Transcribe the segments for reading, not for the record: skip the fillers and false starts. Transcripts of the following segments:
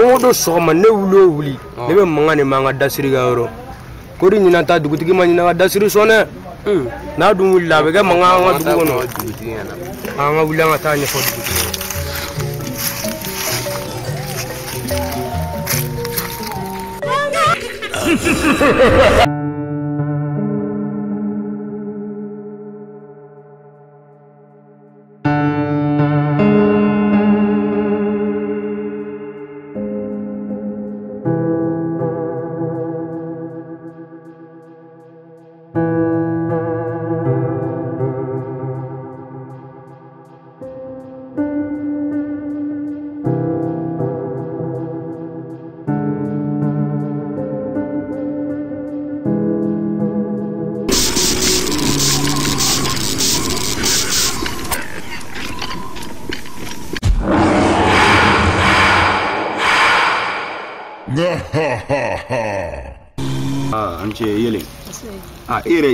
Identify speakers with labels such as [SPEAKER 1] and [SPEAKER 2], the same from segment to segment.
[SPEAKER 1] Don o don sɔgɔma ne wuli o wuli ne bɛ mankan de m'an ka dasiri ka yɔrɔ kori ɲinan ta dugutigi ma ɲinan ka dasiri sɔn dɛ n'a dun wulila a bɛ kɛ mankan an ka dugu kɔnɔ an ka wuli an ka taa ɲɛfɔ dugutigi ɲɛna.
[SPEAKER 2] An cɛ yelen a e yɛrɛ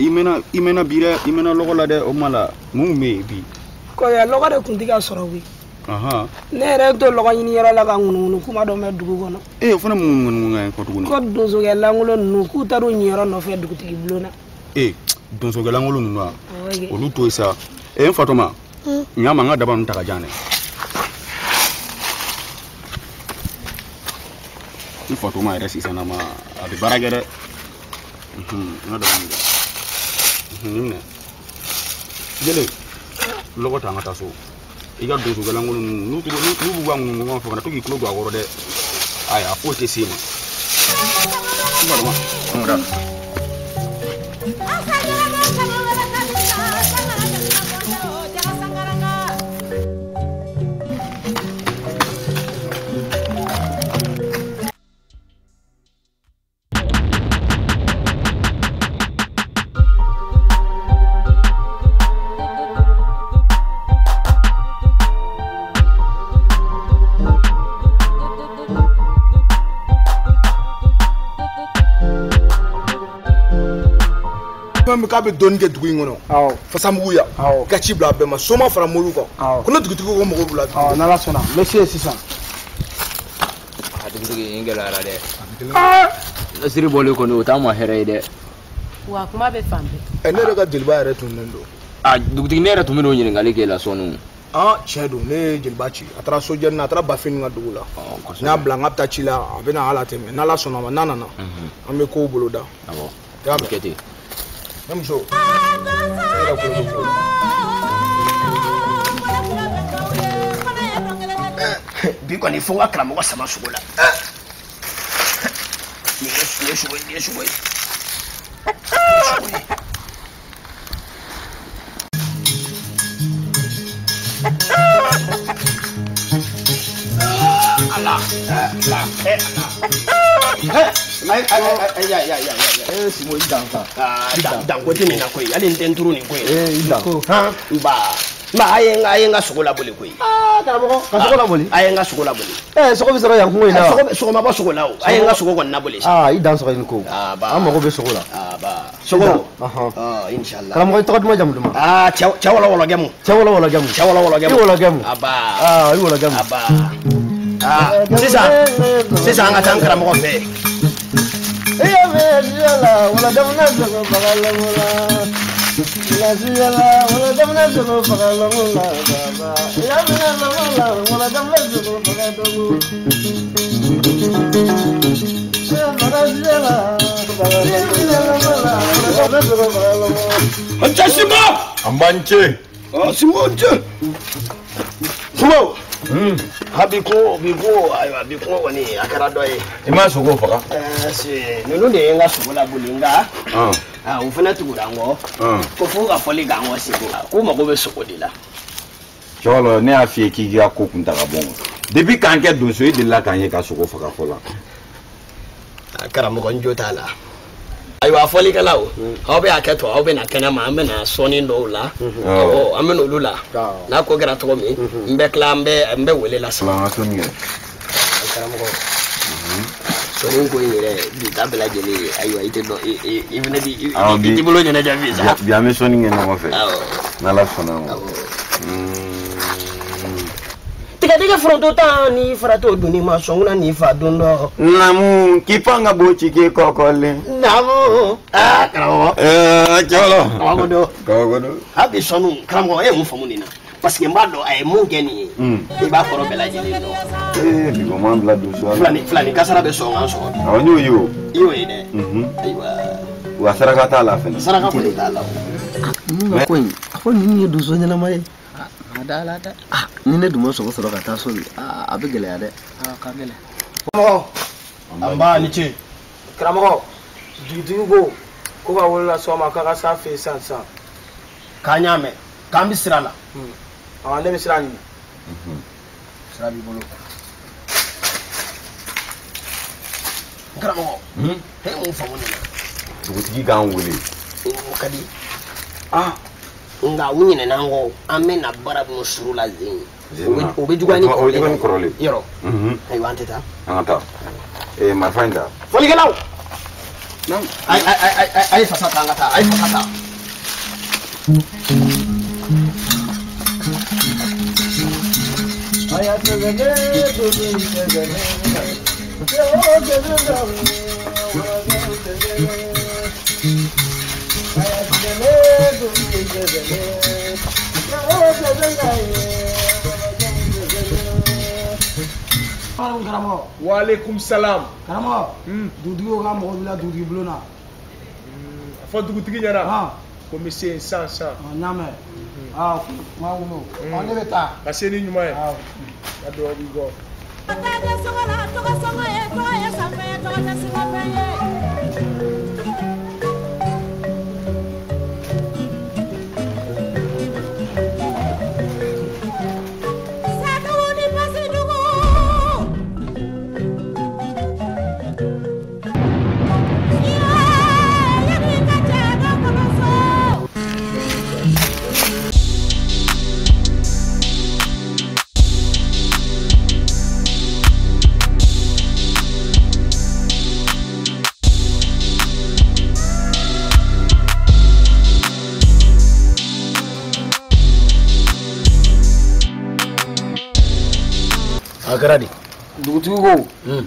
[SPEAKER 2] i mɛnna bi dɛ i mɛnna lɔgɔ la dɛ o ma la mun bɛ yen bi
[SPEAKER 3] kɔya lɔgɔ de kun tɛ ka sɔrɔ koyi ne yɛrɛ to lɔgɔ ɲini yɔrɔ la ka ŋunuŋunu kuma dɔ mɛn dugu kɔnɔ
[SPEAKER 2] e o fana mun ŋunuŋunu kɔ tuguni
[SPEAKER 3] ko donsokɛ lankolon ninnu k'u taar'u ɲiyɔrɔ nɔfɛ dugutigi bulon na
[SPEAKER 2] e donsokɛ lankolon ninnu wa olu to yen sa e n fatɔma n y'a ma n ka daba ninnu ta ka jan dɛ n fatɔma yɛrɛ sisan ma a bɛ baara kɛ dɛ n ka daba ninnu nin minɛ jele lɔgɔ ta an ka taa so i ka donsokɛ lankolon ninnu n'u b'u ka ŋunuŋunu fɔ kana to k'i tulo don a kɔrɔ dɛ ayi a foyi tɛ s'e ma n fatɔma an ka taa.
[SPEAKER 4] K'a bɛ dɔɔnin kɛ dugu in kɔnɔ fasamugu ya ka ci bila a bɛɛ ma soma fara moriw kan ko ne dugutigi ko mɔgɔw bila
[SPEAKER 5] n'ala sɔnna n bɛ se yen sisan.
[SPEAKER 6] A dugutigi nin gɛlɛyara dɛ dasiri bɔlen kɔni o t'an ma hɛrɛ ye dɛ.
[SPEAKER 7] Wa kuma bɛ fan bɛɛ.
[SPEAKER 4] Ne yɛrɛ ka jeliba yɛrɛ tununnen don.
[SPEAKER 6] A dugutigi ne yɛrɛ tun bɛ n'o ɲininkali k'e la sɔɔni.
[SPEAKER 4] Tiɲɛ don ne ye jeliba ci a taara sojɛni na a taara Bafin ka dugu la n y'a bila n ka bɛ taa ci la a bɛ na ala tɛmɛ n'ala sɔnna a ma n'a nana an bɛ kow boloda.
[SPEAKER 6] Awɔ a bɛ kɛ ten.
[SPEAKER 4] Ne muso.
[SPEAKER 8] Bi kɔni fo n ka karamɔgɔ sama sogo la. Nin ye sogo ye, nin ye sogo ye. Ala, ala, ala. Ayi, Simo i dan sa. Dan ko tɛ nin na koyi, hali n tɛ n turu nin ko in.
[SPEAKER 5] I dan.
[SPEAKER 8] Nba, nba a ye n ka sogo laboli koyi.
[SPEAKER 5] Karamɔgɔ, ka sogo laboli?
[SPEAKER 8] A ye n ka sogo laboli.
[SPEAKER 5] Sogo bɛ sɔrɔ yan kungo in na wa?
[SPEAKER 8] Sogo ma bɔ sogo la o, a ye n ka sogo kɔni laboli.
[SPEAKER 5] I dan sɔgɔ i ni ko. An mago bɛ sogo la.
[SPEAKER 8] Sogo. Inshallah.
[SPEAKER 5] Karamɔgɔ i tɔgɔ duman jamu duman?
[SPEAKER 8] Cɛ wɔlɔ wɔlɔ gɛmu.
[SPEAKER 5] Cɛ wɔlɔ wɔlɔ gɛmu.
[SPEAKER 8] Cɛ wɔlɔ wɔlɔ gɛmu.
[SPEAKER 5] I wɔlɔ gɛmu.
[SPEAKER 8] Aba.
[SPEAKER 5] I wɔlɔ gɛmu.
[SPEAKER 8] Aba. Sisan an ka taa n karamɔgɔ fɛ.
[SPEAKER 4] An Simba!
[SPEAKER 9] An b'an ce.
[SPEAKER 4] Simba an ce. Simba!
[SPEAKER 8] Ha bi ko ayiwa bi kungo kɔni a kɛra dɔ ye.
[SPEAKER 9] I ma sogo faga?
[SPEAKER 8] Ninnu de ye n ka sogo laboli nka u fana tugura n kɔ ko fo ka fɔli k'an kɔ segu k'u mago bɛ sogo de la.
[SPEAKER 9] Cɛwɔlɔ ne y'a f'i ye k'i ka ko kun ta ka bɔ n kun. Depuis k'an kɛ donso i delila k'an ye ka sogo faga fɔlɔ.
[SPEAKER 8] Karamɔgɔ n jo t'a la. Ayiwa fɔlikɛlaw aw bɛ hakɛ to aw bɛ na kɛnɛ ma an bɛ na sɔnni dɔw la awɔ an bɛ n'olu la n'a ko kɛra cogo min n bɛ tila n bɛ wele la sisan.
[SPEAKER 9] An ka sɔnni kɛ.
[SPEAKER 8] Karamɔgɔ sɔnni ko in yɛrɛ bi ta bɛɛ lajɛlen ye ayiwa i tɛ dɔn i fana ti i t'i bolo ɲɛnajɛ bi sa.
[SPEAKER 9] Bi an bɛ sɔnni kɛ ɲɔgɔn fɛ. N'Ala sɔnna ma.
[SPEAKER 8] Tigɛdigɛ foronto tan ni farato dunni ma sɔn ni fa don dɔ.
[SPEAKER 9] Naamu kipanga boci ke kɔkɔlen.
[SPEAKER 8] Naamu aa karamɔgɔ.
[SPEAKER 9] Ɛɛ cɛwala.
[SPEAKER 8] Kabako don.
[SPEAKER 9] Kabako don.
[SPEAKER 8] A bi sɔnnu karamɔgɔ e ye mun faamu nin na? Parce que n b'a dɔn a ye mun kɛ nin ye. I b'a kɔrɔ bɛɛ lajɛlen dɔn.
[SPEAKER 9] Ee bi ko m'an bila donso la.
[SPEAKER 8] Filani kasara bɛ sɔn k'an sɔgɔ.
[SPEAKER 9] Awɔ n y'o ye o.
[SPEAKER 8] I y'o ye dɛ. Ayiwa.
[SPEAKER 9] Wa saraka t'a la fɛnɛ.
[SPEAKER 8] Saraka kɔni t'a la o.
[SPEAKER 5] Ninnu ka ko in a ko ninnu ye donso ɲɛnama ye.
[SPEAKER 6] Ma da la dɛ.
[SPEAKER 5] Ni ne dun ma sogo sɔrɔ ka taa so bi a bɛ gɛlɛya dɛ.
[SPEAKER 6] A ka gɛlɛn.
[SPEAKER 4] Karamɔgɔ. An b'a ni ce. Karamɔgɔ dugutigi ko ka wele las'aw ma k'a ka s'a fɛ yen sisan sisan.
[SPEAKER 8] K'an y'a mɛn k'an bɛ sira la.
[SPEAKER 4] Ne bɛ sira ɲini.
[SPEAKER 8] Sira b'i bolo. Karamɔgɔ. E ye mun faamu nin na?
[SPEAKER 9] Dugutigi k'an wele.
[SPEAKER 8] O ka di. Nka u ɲinɛna an kɔ an bɛna baara min suru la zen. O bɛ juguya ni kɔrɔlen. Yɔrɔ. Ayiwa an tɛ taa.
[SPEAKER 9] An ka taa. Ee marifa in ta.
[SPEAKER 8] Fɔlikɛlaw. A ye fasa ta an ka taa a ye fasa ta.
[SPEAKER 4] Karamɔgɔ. Waaleykum salam. Karamɔgɔ. Dugutigi ko k'a mago b'i la dugutigi bulon na. A fɔ dugutigi ɲɛna. Ko n bɛ se yen sisan sisan. N y'a mɛn. Kuma wolo. Ne bɛ taa. Ka se ni ɲuman ye. Ka dugawu b'i kɔ.
[SPEAKER 6] A kɛra di?
[SPEAKER 4] Dugutigi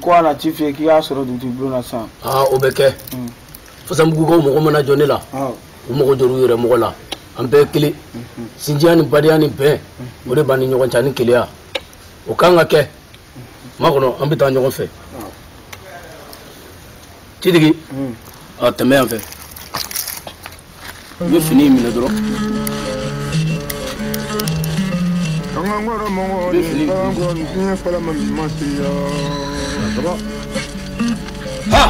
[SPEAKER 4] ko a na ci f'i ye k'i y'a sɔrɔ dugutigi bulon na sisan.
[SPEAKER 6] O bɛ kɛ. Fasanbugukaw mɔgɔ mana jɔ ne la, u mɔgɔ jɔr'u yɛrɛ mɔgɔ la, an bɛɛ kelen. Sinjiya ni badenya ni bɛn, o de b'an ni ɲɔgɔn cɛ ani keleya. O kan ka kɛ. Makɔnɔ an bɛ taa ɲɔgɔn fɛ. Titigi, a tɛmɛ yan fɛ. I bɛ fini in minɛ dɔrɔn. Ha!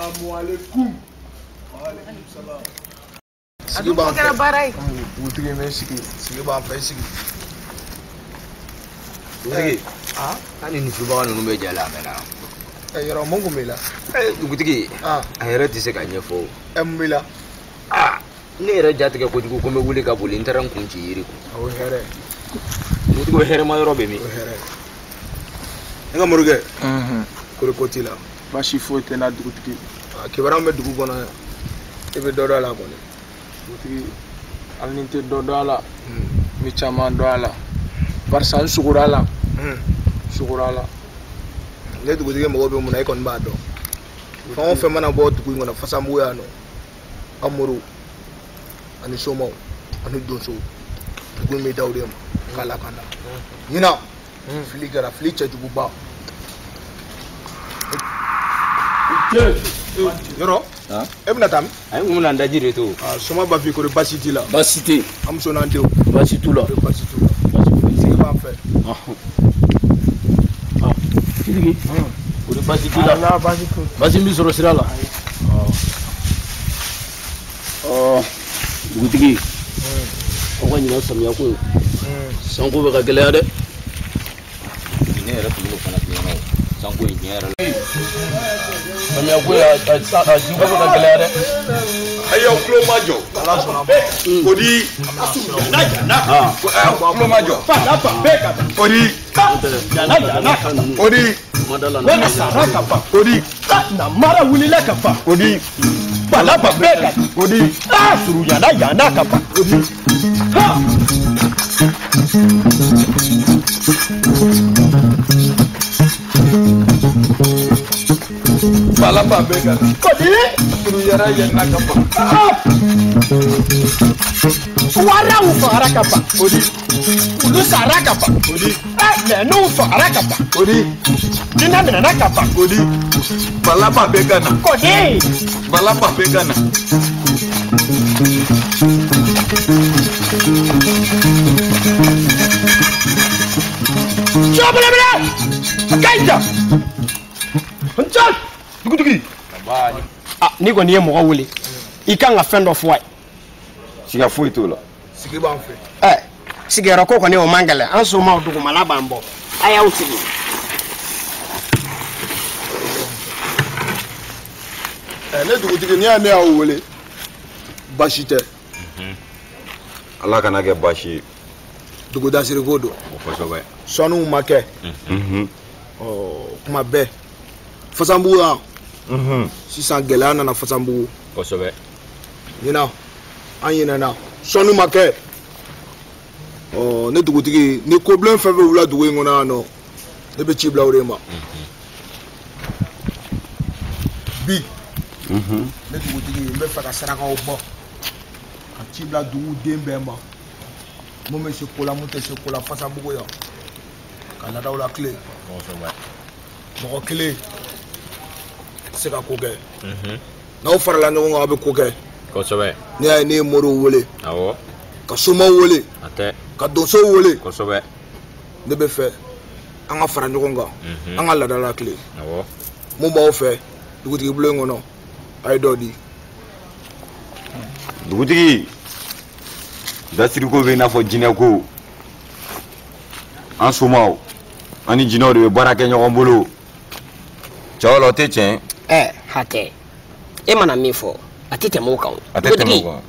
[SPEAKER 4] Assalamualaikum. Sigi b'an fɛ. Dugutigi bɛ sigi, sigi b'an fɛ sigi.
[SPEAKER 6] Dugutigi, hali ni subaga ninnu bɛ ja la a mɛnna.
[SPEAKER 4] Yɔrɔ mun kun b'i la?
[SPEAKER 6] Dugutigi, a yɛrɛ tɛ se ka ɲɛfɔ o.
[SPEAKER 4] Mun b'i la?
[SPEAKER 6] Ne yɛrɛ ja tigɛ kojugu ko n bɛ wuli ka boli n taara n kun ci yiri kun.
[SPEAKER 4] O ye hɛrɛ ye.
[SPEAKER 6] Dugutigi, o hɛrɛma yɔrɔ bɛ min?
[SPEAKER 4] O ye hɛrɛ ye. Ne ka morikɛ. Kori ko t'i la.
[SPEAKER 10] Baasi foyi tɛ n na dugutigi.
[SPEAKER 4] Kibaruya min bɛ dugu kɔnɔ yan, e bɛ dɔ dɔn a la kɔni.
[SPEAKER 10] Dugutigi, hali ni n tɛ dɔ dɔn a la, n bɛ caman dɔn a la. Barisa n sogora a la. N sogora a la.
[SPEAKER 4] Ne dugutigi mago bɛ mun na e kɔni b'a dɔn. Fɛn o fɛn mana bɔ dugu in kɔnɔ Fasanbugu yan nɔ, Amoro ani somaw ani donsow, dugu in bɛ da o de ma k'a lakana. Ɲinan, fili kɛra, fili cɛjuguba. Yɔrɔ, e bɛna taa min?
[SPEAKER 6] Ayi, n kun bɛna n daji de to.
[SPEAKER 4] Soma b'a f'i kɔri baasi t'i la.
[SPEAKER 6] Baasi tɛ yen.
[SPEAKER 4] An muso n'an denw.
[SPEAKER 6] Baasi t'u la.
[SPEAKER 4] Baasi t'u la. Sigi b'an fɛ.
[SPEAKER 6] Sidiki, o de baasi t'i la. Baasi b'i sɔrɔ sira la. Dugutigi, aw ka ɲinan samiya ko in, sanko bɛ ka gɛlɛya dɛ. Ne yɛrɛ tun b'o fana f'i ɲɛna o, sanko in tiɲɛ yɛrɛ la. Samiya ko in a jiko bɛ ka gɛlɛya dɛ.
[SPEAKER 9] Ayi aw tulo ma jɔ. Kodi. Tulo ma jɔ. Kodi. Kodi. Kodi.
[SPEAKER 10] Namara wulila ka ban.
[SPEAKER 9] Kodi.
[SPEAKER 10] Balaba bɛɛ ka.
[SPEAKER 9] Kodi.
[SPEAKER 10] Suruyana yana ka ban.
[SPEAKER 9] Kodi. Balaba bɛɛ ka.
[SPEAKER 10] Kodi.
[SPEAKER 9] Suruyana yana ka ban.
[SPEAKER 10] Waraw fagara ka ban.
[SPEAKER 9] Kodi.
[SPEAKER 10] Olu sara ka ban.
[SPEAKER 9] Kodi.
[SPEAKER 10] Lɛnɛw fagara ka ban.
[SPEAKER 9] Kodi.
[SPEAKER 10] Jinɛ minɛna ka ban.
[SPEAKER 9] Kodi. Balaba bɛɛ ka na.
[SPEAKER 10] Kodi.
[SPEAKER 9] Balaba bɛɛ ka na.
[SPEAKER 10] Sɔbɛlɛbɛlɛ. Kayita. Ncal.
[SPEAKER 2] Dugutigi.
[SPEAKER 8] N'i kɔni ye mɔgɔ wele, i kan ka fɛn dɔ fɔ a ye.
[SPEAKER 9] Siga foyi t'o la.
[SPEAKER 4] Sigi b'an fɛ.
[SPEAKER 8] Sigiyɔrɔ ko kɔni o man gɛlɛn, an somaw dugumala b'an bɔ. A y'aw sigi.
[SPEAKER 4] Ne dugutigi, n'i y'a ne y'aw wele, baasi tɛ.
[SPEAKER 9] Ala kana kɛ baasi ye.
[SPEAKER 4] Dugudasiriko don.
[SPEAKER 9] Kosɛbɛ.
[SPEAKER 4] Sɔnniw ma kɛ. Kuma bɛɛ. Fasanbugu yan. Sisan gɛlɛya nana Fasanbugu.
[SPEAKER 11] Kosɛbɛ.
[SPEAKER 4] Ɲinan, an ɲinɛna. Sɔnni ma kɛ. Ne dugutigi, ni kobilen fɛn fɛn wulila dugu in kɔnɔ yan nɔ, ne bɛ ci bila o de ma. Bi, ne dugutigi, n bɛ fɛ ka sarakaw bɔ, ka ci bila dugu den bɛɛ ma. Mun bɛ se ko la, mun tɛ se ko la, Fasanbugu yan. Ka laadaw lakile. Mɔgɔ kelen tɛ se ka ko kɛ. N'aw farala ɲɔgɔn kan, aw bɛ ko kɛ.
[SPEAKER 11] Kosɛbɛ.
[SPEAKER 4] Ne y'a ye ne ye moriw wele.
[SPEAKER 11] Awɔ.
[SPEAKER 4] Ka somaw wele.
[SPEAKER 11] A tɛ.
[SPEAKER 4] Ka donsow wele.
[SPEAKER 11] Kosɛbɛ.
[SPEAKER 4] Ne bɛ fɛ an ka fara ɲɔgɔn kan. An ka laada lakile.
[SPEAKER 11] Awɔ.
[SPEAKER 4] Mun b'aw fɛ dugutigi bulon in kɔnɔ, a ye dɔ di.
[SPEAKER 9] Dugutigi, dasiriko bɛ i n'a fɔ jinɛko. An somaw, an ni jinɛw de bɛ baara kɛ ɲɔgɔn bolo. Cɛwala, o tɛ tiɲɛ.
[SPEAKER 8] Hatɛ. E mana min fɔ, a tɛ tɛmɛ o kan o.
[SPEAKER 9] A tɛ tɛmɛ o kan.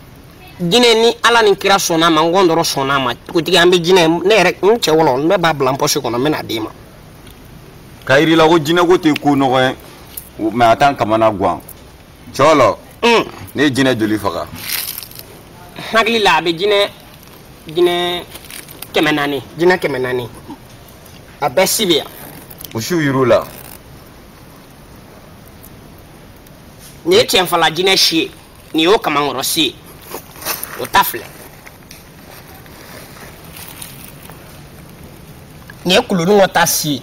[SPEAKER 8] Jinɛ ni Ala ni kira sɔnna ma, n gɔndɔrɔ sɔnna ma, dugutigi an bɛ jinɛ, ne yɛrɛ n cɛ wɔlɔ, n bɛ b'a bila n pɔsi kɔnɔ, n bɛ n'a d'i ma.
[SPEAKER 9] K'a yir'i la ko jinɛko tɛ ko nɔgɔ ye, mɛ a t'an kamana gan. Cɛwala, ne ye jinɛ joli faga?
[SPEAKER 8] Hakili la a bɛ jinɛ 400, jinɛ 400. A bɛɛ si bɛ yan.
[SPEAKER 9] O siw yir'u la.
[SPEAKER 8] Nin ye cɛnfala jinɛ si ye, nin y'o kamankɔrɔ si ye. O ta filɛ. Nin ye kulonukɔ ta si ye,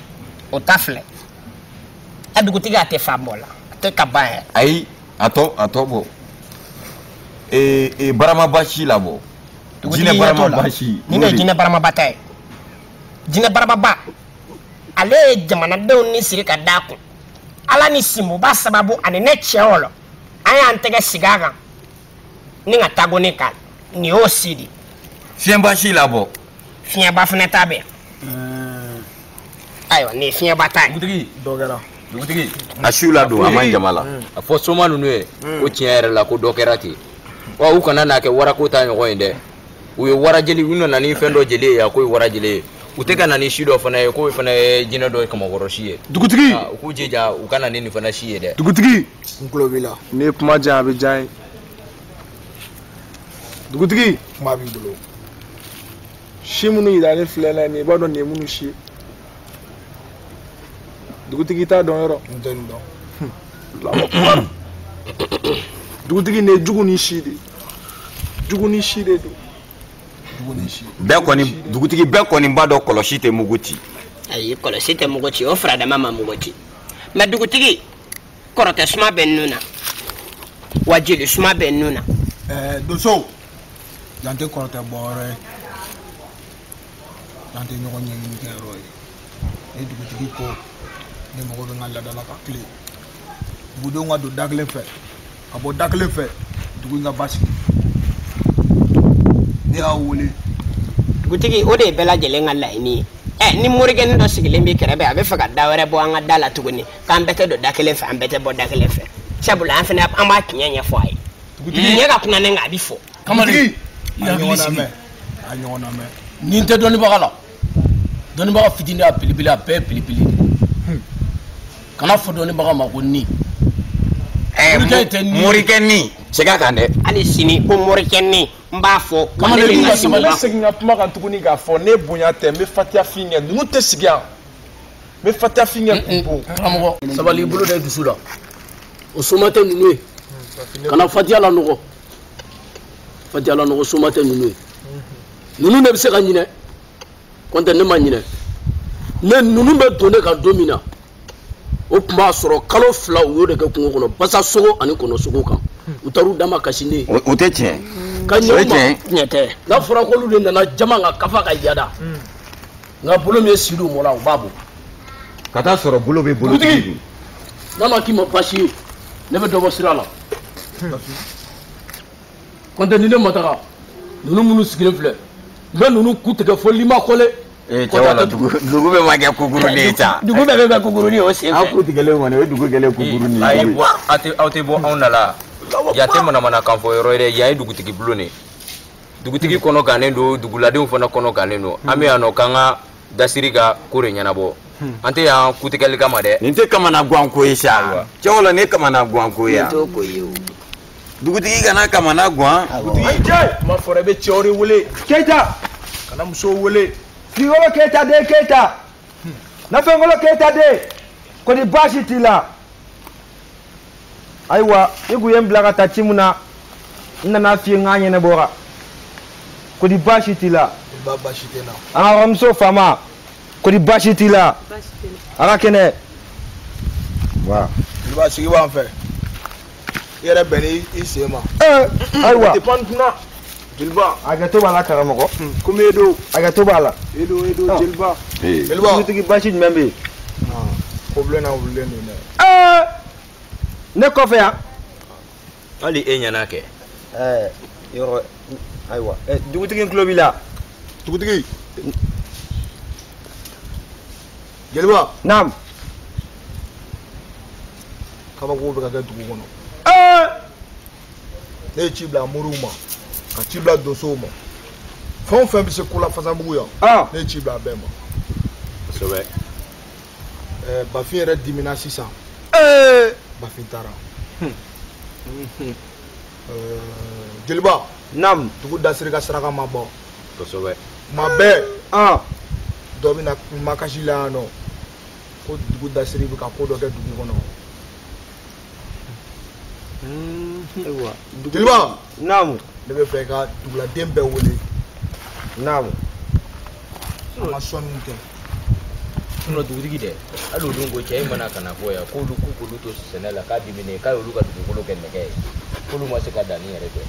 [SPEAKER 8] o ta filɛ. A dugutigi a tɛ fa bɔ la, a tɛ ka ban yɛrɛ.
[SPEAKER 9] Ayi, a tɔ bɔ. Baramaba si la bɔ. Jinɛ baramaba si.
[SPEAKER 8] Nin de ye jinɛ baramaba ta ye. Jinɛ baramaba, ale ye jamanadenw ni siri ka d'a kun. Ala ni sinboba sababu ani ne cɛ wɔlɔ, an y'an tɛgɛ sigi a kan. Ni ka tago ne kan, nin y'o si de.
[SPEAKER 9] Fiɲɛba si la bɔ.
[SPEAKER 8] Fiɲɛba fana ta bɛ yan. Ayiwa, nin ye fiɲɛba ta ye.
[SPEAKER 11] Dugutigi.
[SPEAKER 4] Dɔ kɛra.
[SPEAKER 11] Dugutigi.
[SPEAKER 9] A siw ladon, a man jama la.
[SPEAKER 11] A fɔ soma ninnu ye, ko tiɲɛ yɛrɛ la ko dɔ kɛra ten. Wa u kana n'a kɛ warako ta ɲɔgɔn ye dɛ. U ye wara jeli, u nana ni fɛn dɔ jeli ye yan k'o ye wara jeli ye. U tɛ ka na ni si dɔ fana ye k'o fana ye jinɛ dɔ ye kamakɔrɔ si ye.
[SPEAKER 10] Dugutigi.
[SPEAKER 11] U k'u jija u ka na ni nin fana si ye dɛ.
[SPEAKER 10] Dugutigi.
[SPEAKER 4] N tulo b'i la.
[SPEAKER 10] N'i ye kuma diya a bɛ diya n ye. Dugutigi.
[SPEAKER 4] Kuma b'i bolo.
[SPEAKER 10] Si minnu yiralen filɛ la nin ye, i b'a dɔn nin ye minnu si ye. Dugutigi t'a dɔn yɔrɔ.
[SPEAKER 4] N tɛ nin dɔn.
[SPEAKER 10] Dugutigi nin ye jugu ni si de ye. Jugu ni si de don.
[SPEAKER 9] Bɛɛ kɔni, dugutigi bɛɛ kɔni b'a dɔn kɔlɔsi tɛ mugu ci.
[SPEAKER 8] Ayi, kɔlɔsi tɛ mugu ci, o faradama ma mugu ci. Mɛ dugutigi, kɔrɔtɛ suma bɛ nun na, wa jeli suma bɛ nun na.
[SPEAKER 4] Donsow, yan tɛ kɔrɔtɛ bɔ yɔrɔ ye, yan tɛ ɲɔgɔn ɲɛɲini kɛ yɔrɔ ye. Ne dugutigi ko ne mago bɛ n ka laada la ka tilen. Dugudenw ka don da kelen fɛ, ka bɔ da kelen fɛ, dugu in ka basigi. Ne y'a wele.
[SPEAKER 8] Dugutigi, o de ye bɛɛ lajɛlen ka laɲini ye. Ni morikɛnin dɔ sigilen b'i kɛrɛfɛ, a bɛ fɛ ka da wɛrɛ bɔ an ka da la tuguni, k'an bɛɛ tɛ don da kelen fɛ, an bɛɛ tɛ bɔ da kelen fɛ. Sabula an fana an b'a tiɲɛ ɲɛfɔ a ye. Ɲɛ ka kunna ne kan a bi fɔ.
[SPEAKER 6] Kamalen
[SPEAKER 4] i hakili sigi. A ɲɔgɔn lamɛn.
[SPEAKER 6] Nin tɛ dɔnnibaga la. Dɔnnibaga fitinin a belebele a bɛɛ belebele. Kana fɔ dɔnnibaga ma ko ni.
[SPEAKER 9] Morikɛ ni segin a kan dɛ.
[SPEAKER 8] Hali sini ko morikɛ ni n b'a fɔ.
[SPEAKER 10] Kamalen n bɛ segin ka kuma kan tuguni k'a fɔ ne bonya tɛ n bɛ fatiya fin kɛ ninnu tɛ sigi yan n bɛ fatiya fin kɛ k'u bon.
[SPEAKER 6] Karamɔgɔ sabali i bolo da i dusu la o soma tɛ ninnu ye kana fatiya la nɔgɔ fatiya la nɔgɔ soma tɛ ninnu ye ninnu de bɛ se ka ɲinɛ kɔntɛ ne ma ɲinɛ ne ninnu bɛ don ne kan don min na. O tun b'a sɔrɔ kalo 2 u y'o de kɛ kungo kɔnɔ basa sogo ani kɔnɔ sogo kan u taar'u dama kasi ne ye.
[SPEAKER 9] O tɛ tiɲɛ.
[SPEAKER 6] Ka ɲɛ u ma tiɲɛ tɛ. N'a fɔra k'olu de nana jama ka kafa ka yada nka bolo min ye si don mɔ la u b'a bɔ.
[SPEAKER 9] Ka taa sɔrɔ bolo bɛ bolo.
[SPEAKER 6] Dugutigi n'a ma k'i ma baasi ye ne bɛ dɔ bɔ sira la. Kɔntɛ ni ne ma taga ninnu minnu sigilen filɛ n bɛ ninnu ku tigɛ fo lima kɔle.
[SPEAKER 9] Cɛ wala dugu bɛɛ ma kɛ kukurunin ye sa.
[SPEAKER 8] Dugu bɛɛ bɛ kɛ kukurunin ye o sen fɛ.
[SPEAKER 9] Aw ku tigɛlen kɔni o ye dugu kɛlen kukurunin ye.
[SPEAKER 11] Ayi aw tɛ bɔ anw da la yan tɛ manamanakan fɔ yɔrɔ ye dɛ yan ye dugutigi bulon de ye. Dugutigi kɔnɔ gannen don duguladenw fana kɔnɔ gannen don an bɛ yan nɔ k'an ka dasiri ka ko de ɲɛnabɔ an tɛ yan kutigɛli kama dɛ.
[SPEAKER 9] Nin tɛ kamanagan ko ye sa cɛ wala nin ye kamanagan ko ye.
[SPEAKER 8] Nin t'o ko ye o.
[SPEAKER 9] Dugutigi kana kamanagan.
[SPEAKER 10] Dugutigi kuma fɔra i bɛ cɛw de wele.
[SPEAKER 1] Keyita.
[SPEAKER 10] Kana musow wele.
[SPEAKER 1] Sigikolo Keyita den Keyita. Nafɛnkolo Keyita den. Kɔni baasi t'i la. Ayiwa i kun ye n bila ka taa ci mun na n nana f'i ye n k'a ɲɛnabɔra. Kɔni baasi t'i la.
[SPEAKER 4] Baasi tɛ n na.
[SPEAKER 1] An ka kɔrɔmuso faama. Kɔni baasi t'i la. A ka kɛnɛ. Wa.
[SPEAKER 4] Jeliba sigi b'an fɛ. I yɛrɛ bɛn n'i sen ma.
[SPEAKER 1] Ayiwa.
[SPEAKER 10] Tɛ pan kunna. Jeliba.
[SPEAKER 1] Hakɛto b'a la karamɔgɔ.
[SPEAKER 10] Komi e don.
[SPEAKER 1] Hakɛto b'a la.
[SPEAKER 10] E don jeliba.
[SPEAKER 4] Jeliba.
[SPEAKER 1] Dugutigi baasi jumɛn bɛ yen.
[SPEAKER 4] Ko bilenna wulilen don dɛ.
[SPEAKER 1] Ne kɔfɛ yan.
[SPEAKER 11] Hali e ɲɛna kɛ.
[SPEAKER 1] Yɔrɔ ayiwa dugutigi n tulo b'i la.
[SPEAKER 4] Dugutigi. Jeliba.
[SPEAKER 1] Naam.
[SPEAKER 4] Kabako bɛ ka kɛ dugu kɔnɔ. Ne ye ci bila moriw ma. Ka ci bila donsow ma fɛn o fɛn bɛ se ko la Fasanbugu yan ne ye ci bila a bɛɛ ma.
[SPEAKER 11] Kosɛbɛ.
[SPEAKER 4] Bafin yɛrɛ dimina sisan. Bafin taara. Jeliba.
[SPEAKER 1] Naam.
[SPEAKER 4] Dugu dasiri ka saraka ma bɔ.
[SPEAKER 11] Kosɛbɛ.
[SPEAKER 4] Kuma bɛɛ. Dɔ bɛ na makasi la yan nɔ ko dugu dasiri bɛ ka ko dɔ kɛ dugu kɔnɔ.
[SPEAKER 1] Ayiwa.
[SPEAKER 4] Jeliba.
[SPEAKER 1] Naamu.
[SPEAKER 4] Ne bɛ fɛ ka duguladen bɛɛ wele.
[SPEAKER 1] Naamu.
[SPEAKER 4] An ka sɔnniw kɛ.
[SPEAKER 11] Sinɔn dugutigi dɛ hali o don ko cɛ in mana ka na fɔ yan k'olu k'u k'olu to sɛnɛ la k'a diminen k'a y'olu ka dugukolo kɛ nɛgɛ ye k'olu ma se ka danni yɛrɛ kɛ.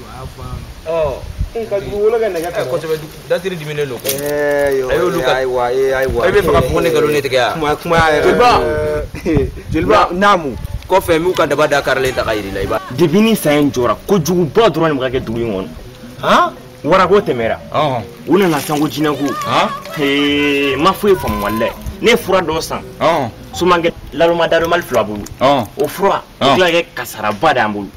[SPEAKER 4] A y'a fɔ an ɲɛna.
[SPEAKER 1] Ka dugukolo kɛ nɛgɛ
[SPEAKER 11] kɔrɔ. Kosɛbɛ dasiri diminen don.
[SPEAKER 1] A y'olu ka ayiwa ayiwa.
[SPEAKER 11] E bɛ fɛ ka fɔ ko ne nkalon ne tigɛ yan.
[SPEAKER 1] Kuma yɛrɛ.
[SPEAKER 10] Jeliba. Jeliba.
[SPEAKER 1] Naamu.
[SPEAKER 11] Kɔfɛ n b'u ka daba da karilen ta ka yir'i la i b'a.
[SPEAKER 12] Depuis ni san in jɔra kojuguba dɔrɔn de bɛ ka kɛ dugu in kɔnɔ. Han warako tɛmɛra. U nana san ko jinɛko. N ma foyi faamu walayi ne ye fura dɔ san. Somakɛ laloma daromali 2 bolo. O fura o tila kɛ kasaraba de y'an bolo.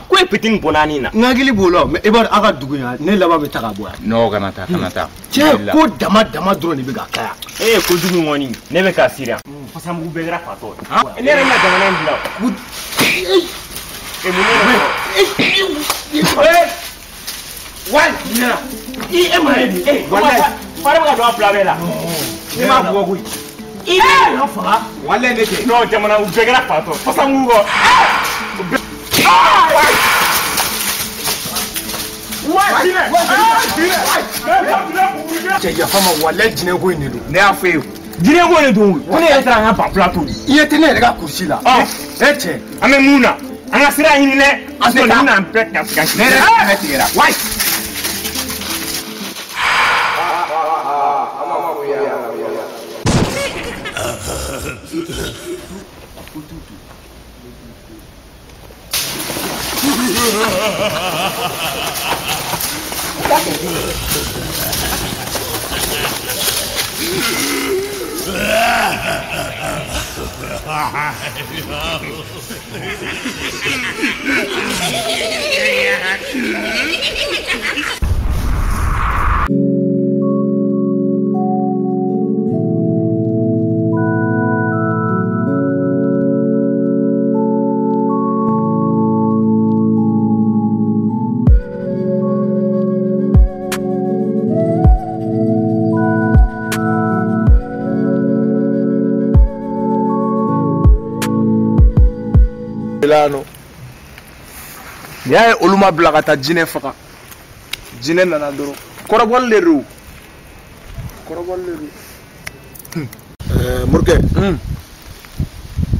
[SPEAKER 12] Ko ye pitini bɔ naani na.
[SPEAKER 1] N hakili b'o la mɛ i b'a dɔn aw ka dugu in ne laban bɛ taa ka bɔ yan.
[SPEAKER 13] Non kana taa kana taa.
[SPEAKER 1] Cɛ ko dama dama dɔrɔn de bɛ ka kɛ yan.
[SPEAKER 12] E ye kojugu kɔni ne bɛ ka siran. Fasanbugu bɛɛ kɛra fatɔ ye. Ne yɛrɛ bɛna jamana in bila. E mun ne
[SPEAKER 1] Wali i e ma ye bi walayi
[SPEAKER 12] fari bɛ ka don a fila bɛɛ la.
[SPEAKER 1] Ne m'a bugɔ koyi. I bɛ na faga. Walayi ne tɛ.
[SPEAKER 12] Non jamana u bɛɛ kɛra fatɔ Fasanbugu kɔ.
[SPEAKER 1] Cɛ yafa ma walayi jinɛ ko in de don. Ne y'a fɔ e ye.
[SPEAKER 12] Jinɛ ko de don ko ne yɛrɛ taara an ka banfula to.
[SPEAKER 1] I ɲɛ tɛ ne yɛrɛ ka kurusi la. E cɛ.
[SPEAKER 12] An bɛ mun na an ka sira ɲini dɛ. An tɛ taa. An bɛɛ ka
[SPEAKER 1] Ne yɛrɛ kɛmɛ tigɛra. Wayi.
[SPEAKER 10] N'i y'a ye olu ma bila ka taa jinɛ faga, jinɛ nana dɔrɔn kɔrɔbɔli de don, kɔrɔbɔli de don.
[SPEAKER 4] Morikɛ,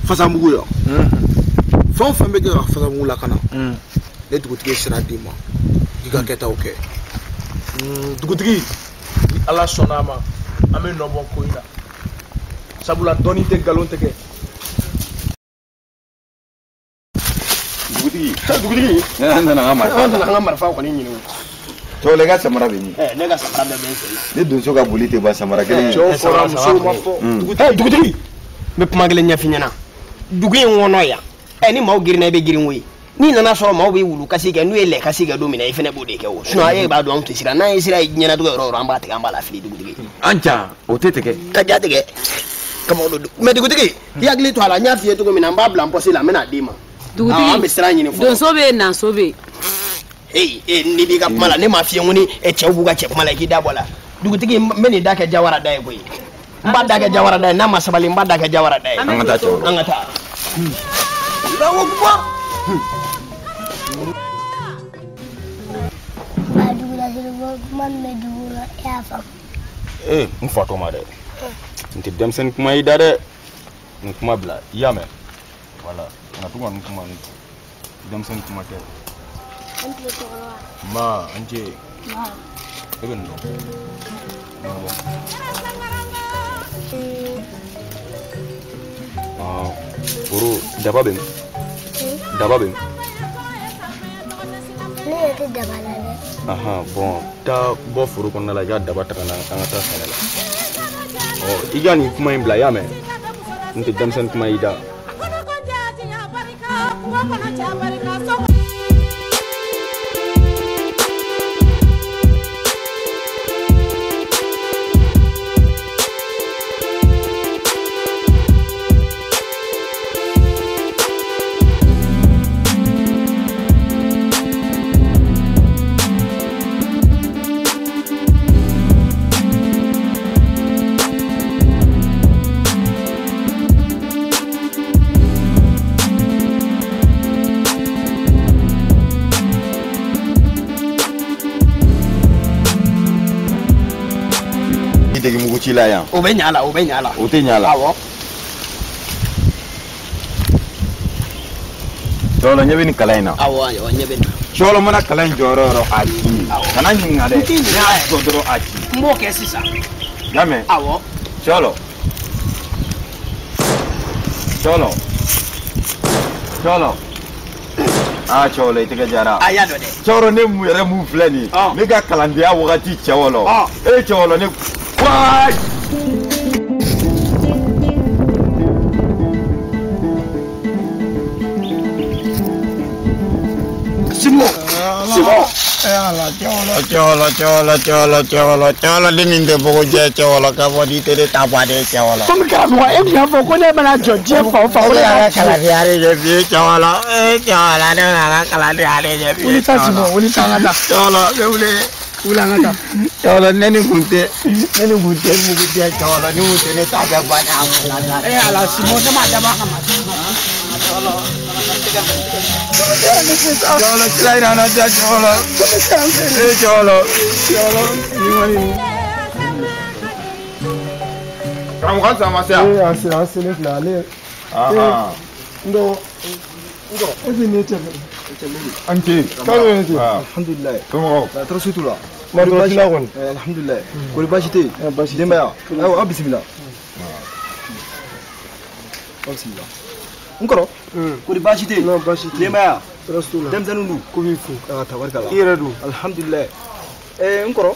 [SPEAKER 4] Fasamugu yan, fɛn o fɛn bɛ kɛ ka Fasamugu lakana, ne dugutigi ye sira d'i ma k'i ka kɛtaw kɛ.
[SPEAKER 10] Dugutigi, ni Ala sɔnna a ma, an bɛ nɔ bɔ ko in na, sabula dɔnni tɛ nkalon tigɛ.
[SPEAKER 9] Dugutigi, dugutigi, ne nana an ka marifa.
[SPEAKER 8] An nana an ka marifa kɔni ɲini o.
[SPEAKER 9] Cɛwɔlɔ, i ka samara bɛ min?
[SPEAKER 8] Ne ka samara bɛɛ bɛ n sen na.
[SPEAKER 9] Ne donso ka boli tɛ ban samara kelen ye.
[SPEAKER 10] Cɛw fɔra, musow ma fɔ.
[SPEAKER 8] Dugutigi, n bɛ kuma kelen ɲɛf'i ɲɛna. Dugu in kɔnɔ yan, ni maaw girinna i bɛ girin koyi. N'i nana sɔrɔ maaw bɛ wulu kasi kɛ, n'u ye lɛ kasi kɛ don min na, i fana b'o de kɛ o. Sinon e b'a dɔn anw tɛ siran. N'an ye sira ye diɲɛlatigɛ yɔrɔ o yɔrɔ, an b'a tigɛ, an b'a lafili dugutigi.
[SPEAKER 9] An ja, o tɛ tigɛ.
[SPEAKER 8] Ka ja tigɛ. Kama o don. Mais dugutigi, i hakili to a la, n y'a f'i ye cogo min na, n b'a bila n pɔsi la, n bɛna d'i ma.
[SPEAKER 7] Dugutigi,
[SPEAKER 8] an bɛ sira ɲini fɔlɔ.
[SPEAKER 7] Donso bɛ yen, nanso bɛ yen.
[SPEAKER 8] Ee, n'i b'i ka kuma la, ne m'a f'i ye ko ni cɛw b'u ka cɛ kuma la i k'i da bɔ a la. Dugutigi, n bɛ nin da kɛ jawara da ye koyi. N b'a da kɛ jawara da ye, n'a ma sabali n b'a da kɛ jawara da ye.
[SPEAKER 9] An ka taa cɛw.
[SPEAKER 8] An ka taa. Allahu akbar.
[SPEAKER 13] A dugulasiri kuma min bɛ dugu la, e y'a faamu.
[SPEAKER 2] Ee, n fatɔ ma dɛ. N tɛ denmisɛnnin kuma y'i da dɛ. Nin kuma bila, i y'a mɛn? Voilà, kana to ka nin kuma nin denmisɛnnin kuma tɛ.
[SPEAKER 13] An tile cɛkɔrɔba.
[SPEAKER 2] Ma, an ce. E bɛ nin dɔn. Foro, daba bɛ min? Daba bɛ min?
[SPEAKER 13] Ne yɛrɛ tɛ daba la dɛ.
[SPEAKER 2] Ahan, bon, taa bɔ foro kɔnɔna la, i ka daba ta ka na an ka taa sɛnɛ la. Ɔ, i ka nin kuma in bila, i y'a mɛn? N tɛ denmisɛnnin kuma y'i da.
[SPEAKER 9] Dege mugu ci la yan.
[SPEAKER 8] O bɛ ɲa la, o bɛ ɲa la.
[SPEAKER 9] O tɛ ɲa la.
[SPEAKER 8] Awɔ.
[SPEAKER 9] Cɛwɔlɔ, ɲɛ bɛ nin kalan in na.
[SPEAKER 8] Awɔ, awɔ, ɲɛ bɛ nin na.
[SPEAKER 9] Cɛwɔlɔ mana kalan in jɔyɔrɔ yɔrɔ a ci. Kana ɲininka dɛ.
[SPEAKER 8] N t'i ɲininka
[SPEAKER 9] yɛrɛ. Jɔ dɔrɔn a ci.
[SPEAKER 8] N b'o kɛ sisan.
[SPEAKER 9] I y'a mɛn?
[SPEAKER 8] Awɔ.
[SPEAKER 9] Cɛwɔlɔ. Cɛwɔlɔ. Cɛwɔlɔ. Aa Cɛwɔlɔ, i tɛgɛ jara.
[SPEAKER 8] A y'a dɔn dɛ.
[SPEAKER 9] Cɛwɔlɔ, ne mun yɛrɛ mun filɛ nin ye. Ne ka kalandenya wagati Cɛwɔlɔ. E Cɛwɔlɔ, ne. Waay.
[SPEAKER 8] Simon, Simon.
[SPEAKER 14] Ala Cɛwɔlɔ, Cɛwɔlɔ, Cɛwɔlɔ, Cɛwɔlɔ, Cɛwɔlɔ, Cɛwɔlɔ, ne nin tɛ bɔgɔ jɛ Cɛwɔlɔ, k'a fɔ n'i tɛ ne ta bɔ a de Cɛwɔlɔ.
[SPEAKER 3] Komi karamɔgɔ, e tun y'a fɔ ko ne mana jɔ diɲɛ fan o fan, ko ne y'a
[SPEAKER 14] kalandenya de ɲɛ f'i ye Cɛwɔlɔ. Ee Cɛwɔlɔ, ne bɛna n ka kalandenya de ɲɛ f'i ye.
[SPEAKER 3] Wuli sa Simon, wuli sa an ka taa.
[SPEAKER 14] Cɛwɔlɔ, ne wuli.
[SPEAKER 3] Wuli an ka taa.
[SPEAKER 14] Cɛwɔlɔ, ne ni kun tɛ, ne ni kun tɛ mugu jɛ Cɛwɔlɔ, ni kun tɛ ne ta bɛɛ bɔ a la.
[SPEAKER 3] Ee Ala Simon, ne m'a dabɔ a kama.
[SPEAKER 14] Cɛwɔlɔ, sira yira an na ja Cɛwɔlɔ. Ee Cɛwɔlɔ, Cɛwɔlɔ, nin kɔni.
[SPEAKER 9] Karamɔgɔ, halisa a ma se yan?
[SPEAKER 1] Ee, a sera, an selen filɛ ale. N dɔgɔ. E tɛ nin ye cɛ fɛ.
[SPEAKER 9] An ce.
[SPEAKER 1] K'ale bɛ ten.
[SPEAKER 4] Alhamdulilayi.
[SPEAKER 9] Somɔgɔw?
[SPEAKER 4] Tɔɔrɔ si t'u la.
[SPEAKER 1] Ma tɔɔrɔ t'i la kɔni.
[SPEAKER 4] Alhamdulilayi. Kɔri baasi tɛ yen?
[SPEAKER 1] Baasi tɛ yen.
[SPEAKER 4] Denbaya? Ayiwa, aw bisimila. Aw bisimila. N kɔrɔ? Kɔri baasi tɛ yen?
[SPEAKER 1] Non, baasi tɛ yen.
[SPEAKER 4] Denbaya?
[SPEAKER 1] Tɔɔrɔ si t'u la.
[SPEAKER 4] Denmisɛnninw dun?
[SPEAKER 1] Ko b'i fo.
[SPEAKER 4] Aa tabarikala.
[SPEAKER 1] I yɛrɛ dun?
[SPEAKER 4] Alhamdulilayi. N kɔrɔ?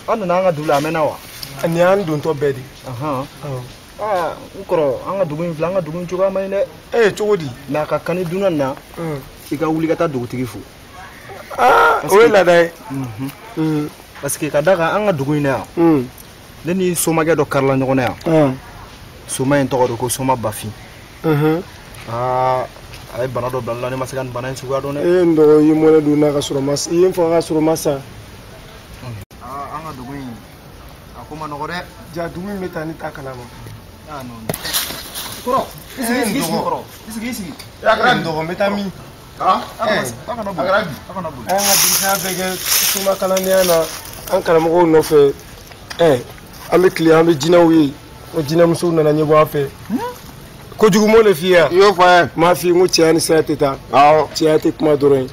[SPEAKER 4] An nana an ka dugu la, a mɛnna wa?
[SPEAKER 1] Nin y'an dontɔ bɛɛ de.
[SPEAKER 4] Aa n kɔrɔ, an ka dugu in filɛ, an ka dugu in cogoya man ɲi dɛ.
[SPEAKER 1] Ee, cogo di?
[SPEAKER 4] Mais a ka kan ni dunan na, i ka wuli ka taa dugutigi fo.
[SPEAKER 1] O ye laada ye.
[SPEAKER 15] Parce que ka d'a kan an ka dugu in na yan. Ne ni somakɛ dɔ karila ɲɔgɔn na yan. Soma in tɔgɔ de ko Soma Bafin. Aa a ye bana dɔ bila n la, ne ma se ka nin bana in suguya dɔn dɛ.
[SPEAKER 1] E n dɔgɔ, i ye mɔnɛ don n na ka sɔrɔ ma i ye n faga ka sɔrɔ ma sa.
[SPEAKER 15] Aa an ka dugu in a ko ma nɔgɔ dɛ.
[SPEAKER 1] Ja dugu in bɛ taa ne t'a kalama.
[SPEAKER 15] Ah non. Kɔrɔ, i sigi i sigi kɔrɔ, i sigi i sigi.
[SPEAKER 1] A kɛra n dɔgɔ, n bɛ taa min?
[SPEAKER 15] A kana boli. A kana boli.
[SPEAKER 1] An ka denmisɛnya bɛɛ kɛ soma kalandenya na, an karamɔgɔw nɔfɛ. An bɛ tile an bɛ jinɛw ye, o jinɛmusow nana ɲɛbɔ an fɛ. Kojugu m'o de f'i ye yan.
[SPEAKER 9] I y'o fɔ an ye.
[SPEAKER 1] N m'a f'i ye n ko cɛya ni saya tɛ taa.
[SPEAKER 9] Awɔ.
[SPEAKER 1] Cɛya tɛ kuma dɔrɔn ye.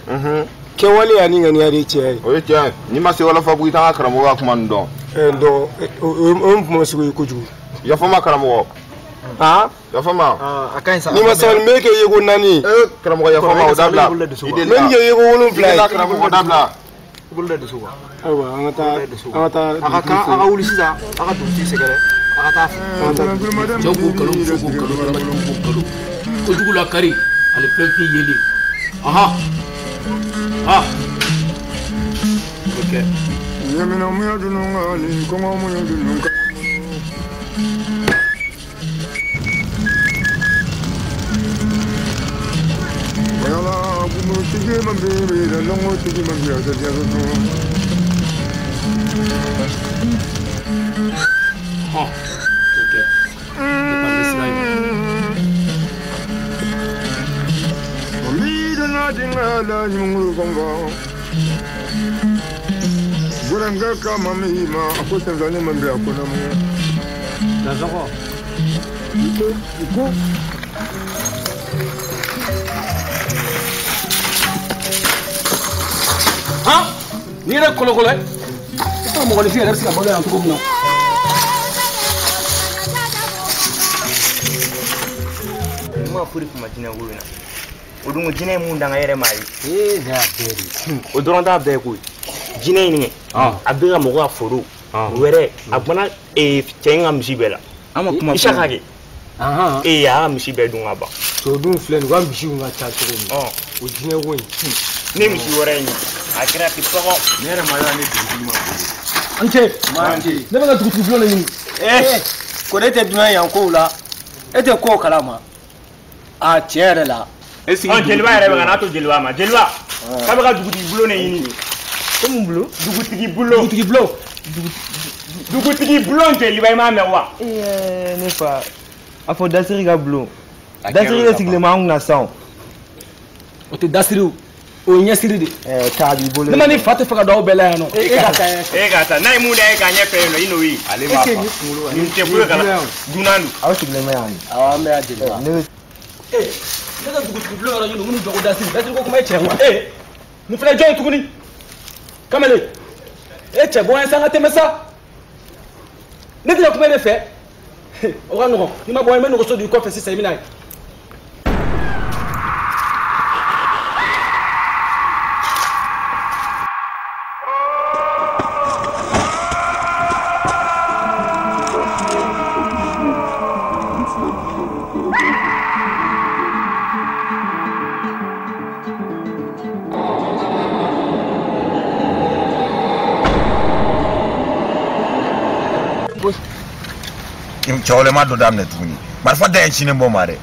[SPEAKER 1] Kɛwale ani ŋaniya de ye cɛya ye.
[SPEAKER 9] O ye tiɲɛ ye. N'i ma se Walafabugu i t'an ka karamɔgɔ ka kuma ninnu dɔn.
[SPEAKER 1] N dɔgɔ, o ye kuma sugu ye kojugu.
[SPEAKER 9] Yafa n ma karamɔgɔ. Yafa n ma.
[SPEAKER 15] A ka ɲi sa.
[SPEAKER 1] N'i ma sabali n bɛ kɛ yeko 4 ye.
[SPEAKER 9] Karamɔgɔ yafa n ma o dabila.
[SPEAKER 1] N bɛ nin kɛ yeko 7 ye.
[SPEAKER 9] I delila karamɔgɔ dabila.
[SPEAKER 15] I bolo da dusu kan.
[SPEAKER 1] Ayiwa an ka taa an ka taa.
[SPEAKER 15] A ka kan a ka wuli sisan a ka dugutigi sɛgɛrɛ a ka taa fɛ.
[SPEAKER 6] Cɛw k'u kalo, musow k'u kalo, adamadenw k'u kalo. Kojugu la kari ani fɛn fin yeli. Ahan. Ah. Ok.
[SPEAKER 16] Yamina muya dununga ni kɔngɔ muya dununga. Wala gumu tigi mambi la longo tigi mambi a tɛ to.
[SPEAKER 6] Ok.
[SPEAKER 16] Mami dana dinga la nyungu kongo. Guranga ka mami ma ako Tanzania mambi akona mu.
[SPEAKER 1] Nazako. Iko iko.
[SPEAKER 6] Han? Ni yɛrɛ kolokolo ye. I t'a mɔgɔninfin yɛrɛ bɛ se ka balo yan cogo min na.
[SPEAKER 12] N ma foyi kuma jinɛ ko in na. O dun ko jinɛ ye mun danga e yɛrɛ m'a ye.
[SPEAKER 1] Ee ne y'a bɛɛ de.
[SPEAKER 12] O dɔrɔn t'a bɛɛ koyi. Jinɛ in kɛ. A bɛ ka mɔgɔ ka foro. Wɛrɛ a gbana cɛ in ka misi bɛɛ la.
[SPEAKER 1] An ma kuma.
[SPEAKER 12] Isaka kɛ. A y'a ka misi bɛɛ dun ka ban.
[SPEAKER 1] O dun filɛ nin ye, u ka misiw ka ca cogo min. O jinɛ ko in.
[SPEAKER 12] Ne misi wɛrɛ in a kɛra ten tɔgɔ.
[SPEAKER 9] Ne yɛrɛ ma ye ne dugutigi ma bolo.
[SPEAKER 1] An cɛ. Ne bɛ ka dugutigi bulon de ɲini. Ko ne tɛ dunan yan kow la, e tɛ kow kalama. A tiɲɛ yɛrɛ la.
[SPEAKER 12] Jeliba yɛrɛ bɛ ka n'a to jeliba ma. Jeliba k'a bɛ ka dugutigi bulon de ɲini.
[SPEAKER 1] Ko mun bulon?
[SPEAKER 12] Dugutigi bulon.
[SPEAKER 1] Dugutigi bulon.
[SPEAKER 12] Dugutigi bulon jeliba i m'a mɛn wa?
[SPEAKER 15] Ne fa, a fɔ Dasiri ka bulon. Dasiri de sigilen b'an kunna sisan.
[SPEAKER 6] O tɛ Dasiri o. O ye ɲɛsiri de.
[SPEAKER 15] K'a b'i bolo.
[SPEAKER 6] Ne ma ni fa tɛ fɛ ka don aw bɛɛ la yan nɔ.
[SPEAKER 12] E ka taa n'a ye mun da e k'a ɲɛfɛ yen nɔ i n'o ye.
[SPEAKER 9] Ale b'a fa.
[SPEAKER 12] Nin tɛ foyi kala dunan don.
[SPEAKER 15] Aw sigilen bɛ yan.
[SPEAKER 6] Awɔ an bɛ yan jeliba. Ne ka dugutigi bulon yɔrɔ ɲini minnu jɔ ko Dasiri. Dasiri ko kuma ye cɛ wa? Nin fana ye jɔn ye tuguni? Kamalen. E cɛ bɔ yan sa an ka tɛmɛ sa. Ne tɛna kuma e de fɛ. O ka nɔgɔn. N'i ma bɔ yan n bɛ nɔgɔso don i kɔfɛ sisan i bɛ na ye.
[SPEAKER 9] Cɛwale ma dɔ daminɛ tuguni marifa da ye sini bɔ ma dɛ i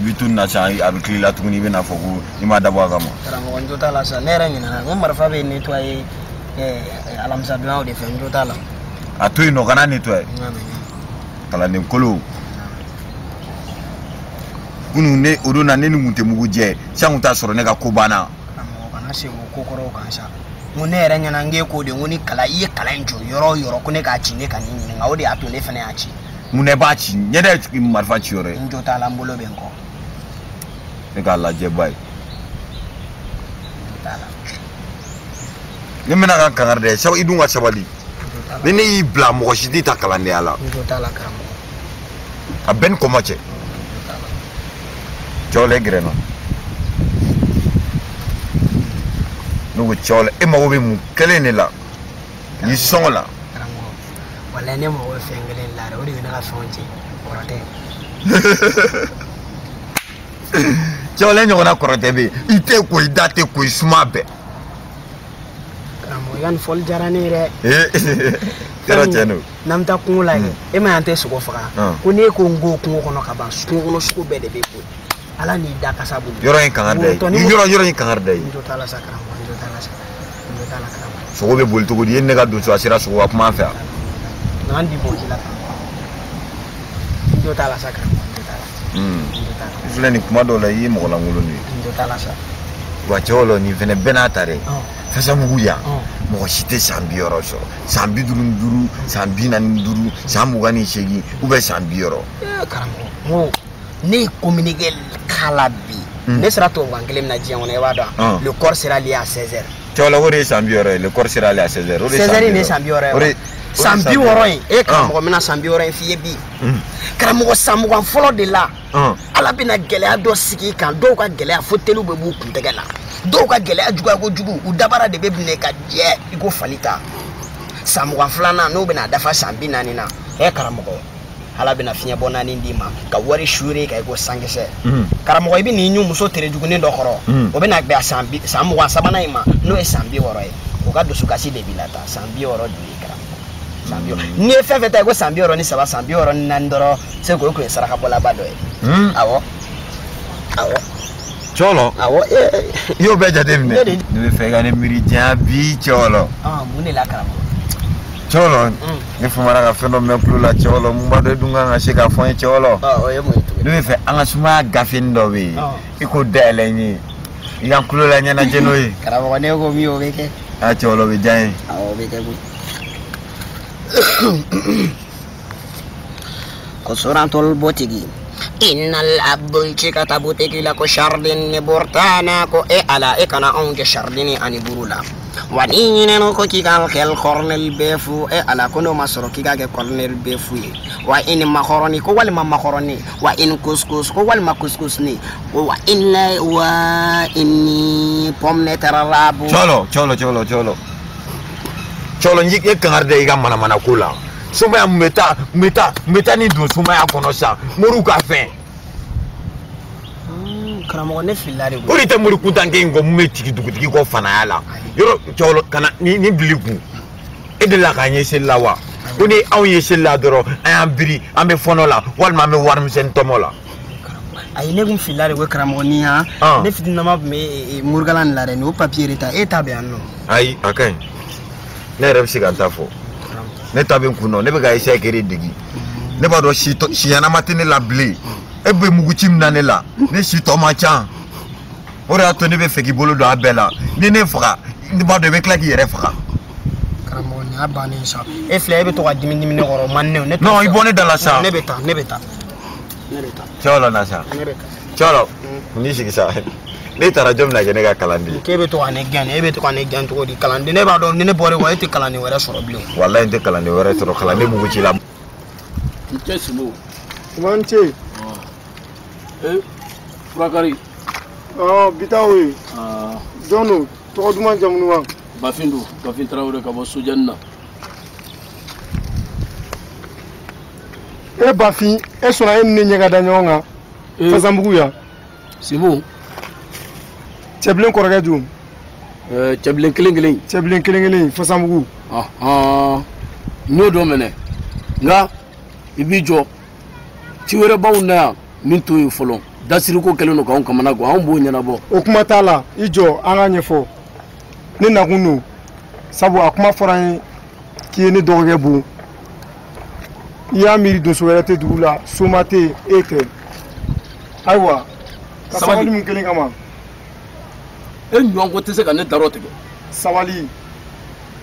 [SPEAKER 9] bɛ to nin na sisan a bɛ tila i la tuguni i bɛna fɔ ko i ma dabɔ a kama.
[SPEAKER 8] Karamɔgɔ n jo t'a la sa, ne yɛrɛ ɲinɛna n ko marifa bɛ nettoyer alamisadonyaw de fɛ, n jo t'a la.
[SPEAKER 9] A to yen nɔ kana nettoyer. Kalanden kolo kunun ne o don na ne ni kun tɛ mugu jɛ sisan kun t'a sɔrɔ ne ka ko banna.
[SPEAKER 8] Karamɔgɔ kana segin o ko kɔrɔw kan sa. N ko ne yɛrɛ ɲɛna n k'e ko de n ko ni kalan i ye kalan in jɔ yɔrɔ o yɔrɔ ko ne k'a ci ne ka n'i ɲininka o de y'a to ne fana y'a ci.
[SPEAKER 9] Mun na i b'a ci ɲɛda ye marifa ci yɔrɔ ye.
[SPEAKER 8] N jo t'a la n bolo bɛ n kɔ.
[SPEAKER 9] Ne k'a lajɛ ba ye. Ne bɛna ka kangari dɛ i dun ka sabali. Ni ne y'i bila mɔgɔ si t'i ta kalandenya la.
[SPEAKER 8] N jo t'a la karamɔgɔ.
[SPEAKER 9] A bɛɛ ni kɔma cɛ. Cɛwale gɛrɛ n na. Ne ko cɛwale e mago bɛ mun kelen de la ni sɔngɔ la.
[SPEAKER 8] Karamɔgɔ walayi ne mago bɛ fɛn kelen de la dɛ, o de bɛ ne ka fɛnw tiɲɛ kɔrɔ tɛ.
[SPEAKER 9] Cɛwale ɲɔgɔnna kɔrɔ tɛ bɛ yen, i tɛ ko i da tɛ ko i suma bɛɛ.
[SPEAKER 8] i ka nin fɔli diyara ne ye dɛ.
[SPEAKER 9] Yɔrɔ tiɲɛ don.
[SPEAKER 8] N'an bɛ taa kungo la yen, e ma ye an tɛ sogo faga. Ko n'e ko n ko kungo kɔnɔ ka ban, kungo kɔnɔ sogo bɛɛ de bɛ boli. Ala n'i da kasa bolo.
[SPEAKER 9] Yɔrɔ in kangari da ye. Yɔrɔ in kangari da ye.
[SPEAKER 8] N jo t'a la sa karamɔgɔ, n jo t'a la sa. N jo t'a la karamɔgɔ.
[SPEAKER 9] Sogo bɛ boli cogo di? E ni ne ka donso a sera sogo ka kuma an fɛ yan.
[SPEAKER 8] N'an di bɔ ji la karamɔgɔ. N jo t'a la sa karamɔgɔ, n jo t'a la.
[SPEAKER 9] I filɛ nin kuma dɔw la i ye mɔgɔ lankolon de ye.
[SPEAKER 8] N jo t'a la sa.
[SPEAKER 9] Wa cɛw nin fɛnɛ bɛɛ n'a ta dɛ. Fasamugu yan mɔgɔ si tɛ san 60 sɔrɔ, san 55, san 45, san 28 ou bien san 60.
[SPEAKER 8] Karamɔgɔ, n ko ne ye communiqué k'a la bi. Ne sera tubabukan kelen min na diɲɛ kɔnɔ i b'a dɔn. Le corps sera lié à 16 heures.
[SPEAKER 9] Cɛw o de ye san 60 ye, le corps sera lié à 16 heures.
[SPEAKER 8] 16 heures in de ye san 60 ye. San 60 in, e karamɔgɔ n bɛna san 60 in f'i ye bi. Karamɔgɔ san 20 fɔlɔ de la. Ala bɛna gɛlɛya dɔ sigi i kan, dɔw ka gɛlɛya fo teliw bɛ b'u kuntigɛ la. Dɔw ka gɛlɛya juguya kojugu, u dabara de bɛ minɛ ka jɛ i ko fali ta. San 22nan n'o bɛna dafa san 40 na, ɛ karamɔgɔ, Ala bɛna fiɲɛ bɔ naani d'i ma ka wari suure ka i ko sankisɛ. Karamɔgɔ i bɛ n'i ɲun muso terejugunin dɔ kɔrɔ, o bɛna bɛn san 23nan in ma, n'o ye san 60 ye. O ka dusukasi de b'i la ta san 60 dun ye karamɔgɔ. San 60. N'i ye fɛn fɛn ta i ko san 63, san 64 dɔrɔn, se k'o kun ye sarakabɔlaba dɔ ye. Awɔ. Awɔ.
[SPEAKER 9] Cɔlɔ.
[SPEAKER 8] Awɔ.
[SPEAKER 9] I y'o bɛɛ jateminɛ. Ne bɛ fɛ i ka ne miiri diya bi cɔlɔ.
[SPEAKER 8] Mun de la karamɔgɔ?
[SPEAKER 9] Cɔlɔ, ne famara ka fɛn dɔ mɛn tulo la cɔlɔ, mun b'a dɔn e dun kan ka se k'a fɔ n ye cɔlɔ.
[SPEAKER 8] O ye mun ye tuguni?
[SPEAKER 9] Ne bɛ fɛ an ka sumaya gafenin dɔ bɛ yen, i k'o dayɛlɛ n ye, i ka n tulo la ɲɛnajɛ n'o ye.
[SPEAKER 8] Karamɔgɔ ne ko min o bɛ kɛ.
[SPEAKER 9] A cɔlɔ bɛ diya n ye.
[SPEAKER 8] Awɔ o bɛ kɛ koyi. Ko sorantol botigi. Innal abdul cika butigi la ko shardin ni burtana ko e ala e kana anw kɛ shardini ani buru la. Wa ni ɲinɛna ko k'i ka kɛ kɔrɔnɛli bɛɛ fu e ala ko n'o ma sɔrɔ k'i ka kɛ kɔrɔnɛli bɛɛ fu ye. Wa i ni makɔrɔni ko walima makɔrɔni, wa i ni couscous ko walima couscous ni, wa in la wa inni pomme de terre rabu.
[SPEAKER 9] Cɔlɔ cɔlɔ cɔlɔ cɔlɔ. Cɔlɔ n ye kangari da i ka manamana ko la. Sumaya mun bɛ taa n bɛ taa ni don sumaya kɔnɔ sisan, moriw ka fɛn.
[SPEAKER 8] Karamɔgɔ ne filila de koyi.
[SPEAKER 9] O de tɛ mori kuntankɛ in kɔ mun bɛ jigin dugutigi kɔ fanaya la. Yɔrɔ cɛwɔlɔ kana ni bili kun. E delila k'an ye seli la wa? Ko ni anw ye seli la dɔrɔn an y'an biri an bɛ fɔnɔ la walima an bɛ warimisɛnnin tɔmɔ la.
[SPEAKER 8] Ayi ne kun filila de koyi karamɔgɔ ni han. Ne fitininama tun bɛ morikalan nin la dɛ, nin o papiye de ta e ta bɛ yan nɔ.
[SPEAKER 9] Ayi a ka ɲi. Ne yɛrɛ bɛ se ka n ta fɔ. Ne ta bɛ n kun nɔ, ne bɛ ka essayer k'e de degi. Ne b'a dɔn si ɲɛnama tɛ ne la bilen. E bɛ muguci min na ne la, ne si tɔ man ca. O de y'a to ne bɛ fɛ k'i bolo don a bɛɛ la. Ni ne faga, ne b'a dɔn i bɛ tila k'i yɛrɛ faga.
[SPEAKER 8] Karamɔgɔ nin y'a bannen sa. E filɛ e bɛ to ka dimi dimi ne kɔrɔ o man ne.
[SPEAKER 9] Non i bɔ ne da la sa.
[SPEAKER 8] Ne bɛ taa ne bɛ taa. Ne bɛ taa.
[SPEAKER 9] Cɛwɔlɔ na sa.
[SPEAKER 8] Ne bɛ taa.
[SPEAKER 9] Cɛwɔlɔ n'i sigi sa. Ne taara jɔn bɛna kɛ ne ka kalanden ye?
[SPEAKER 8] K'e bɛ to ka ne gɛn, e bɛ to ka ne gɛn cogo di? Kalanden ne b'a dɔn ni ne bɔra e kɔ e tɛ kalanden wɛrɛ sɔrɔ bilen.
[SPEAKER 9] Walayi n tɛ kalanden wɛrɛ sɔrɔ, kalanden mugu ci la.
[SPEAKER 6] N cɛ Sinbo.
[SPEAKER 16] N ce.
[SPEAKER 6] Furakari.
[SPEAKER 16] Bi taa o ye. Jɔn don? Tɔgɔ duman jamu duman?
[SPEAKER 6] Bafin don, Bafin Tarawele ka bɔ Sojani na.
[SPEAKER 16] E Bafin, e sɔnna e ni ne ɲɛ ka da ɲɔgɔn kan Fasanbugu yan.
[SPEAKER 6] Sinbo.
[SPEAKER 16] Cɛbilen kɔrɔkɛ dun?
[SPEAKER 6] Cɛbilen kelen kelen.
[SPEAKER 16] Cɛbilen kelen kelen Fasanbugu.
[SPEAKER 6] N y'o dɔ minɛ nka i b'i jɔ ci wɛrɛ b'anw na yan min t'o ye fɔlɔ. Dasiriko kɛlen don k'anw kamana gan, anw b'o ɲɛnabɔ.
[SPEAKER 16] O kuma t'a la, i jɔ an k'a ɲɛfɔ. Ne nakun don, sabu a kuma fɔra n ye k'i ye ne dɔgɔkɛ bon. I y'a miiri donso wɛrɛ tɛ dugu la, soma tɛ yen, e tɛ. Ayiwa, ka sabali mun kelen kama.
[SPEAKER 6] E ɲɔgɔn ko tɛ se ka ne darɔ tigɛ.
[SPEAKER 16] Sabali.